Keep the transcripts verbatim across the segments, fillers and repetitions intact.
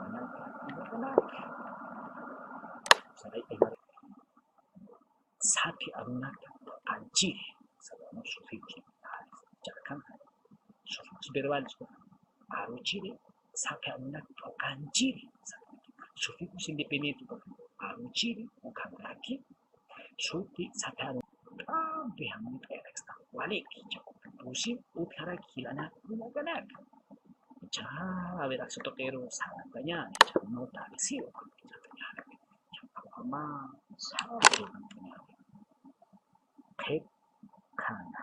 Saray, saray, saray. Saphi arunakta phuqanchiri, saray, ¿no? Sufijos. Chakhan, sufijos verbales, ¿no? Aruchiri, saphi arunakta phuqanchiri, saray. Sufijos independientes, ¿no? Aruchiri, ukhamaki, suti saphi arunakta, p'ampi jamunt'ayaraksna, waliki, chakupi pusi, utjaraki, jilanaka, uñakanaka. Cha, a ver, aksa tuqiru sartañäni, cha, nota adhesivo, cha, qhipkhana.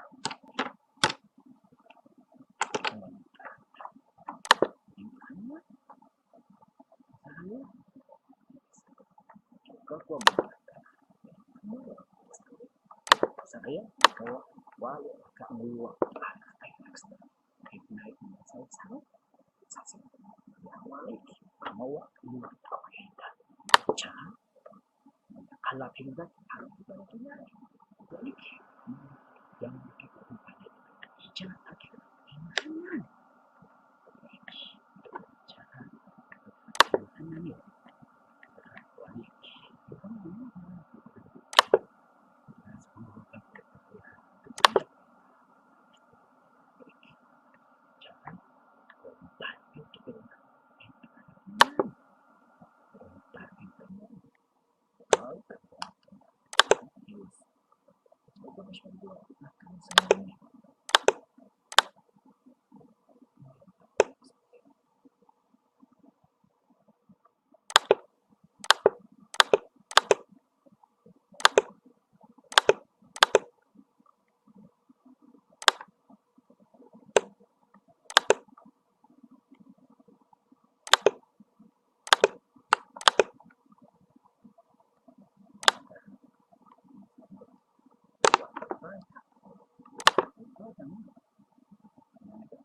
Saya, saya, wali, ka, uwa,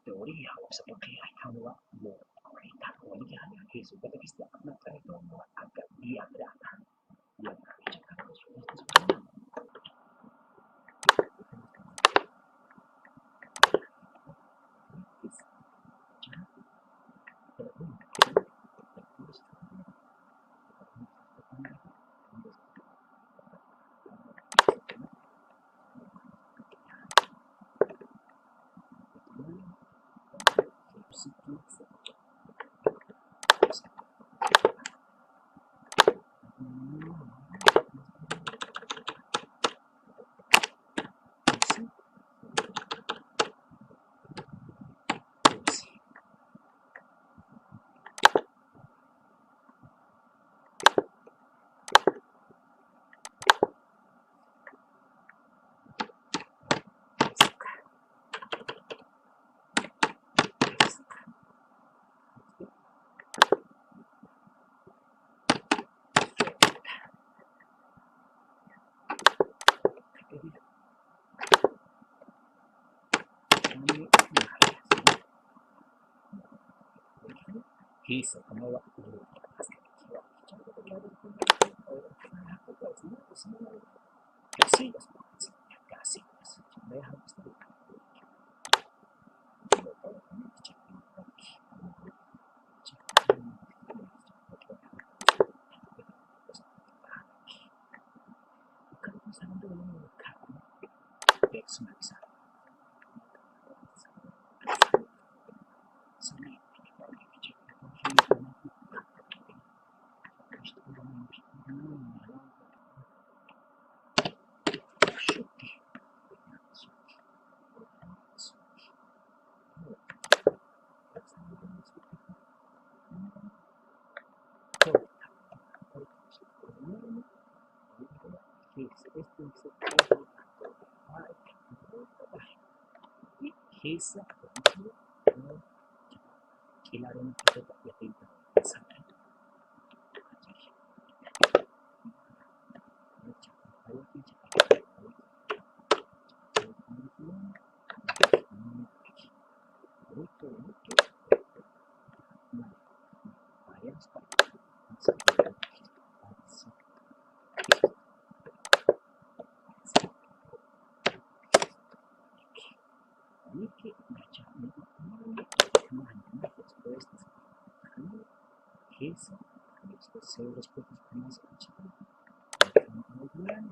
Teoría, o sea, porque hay que hablar de ahorita, ahorita, eso, que te quiste hablar de todo, acá, diagrama. Personalizar. Jisa, jisa, jisa.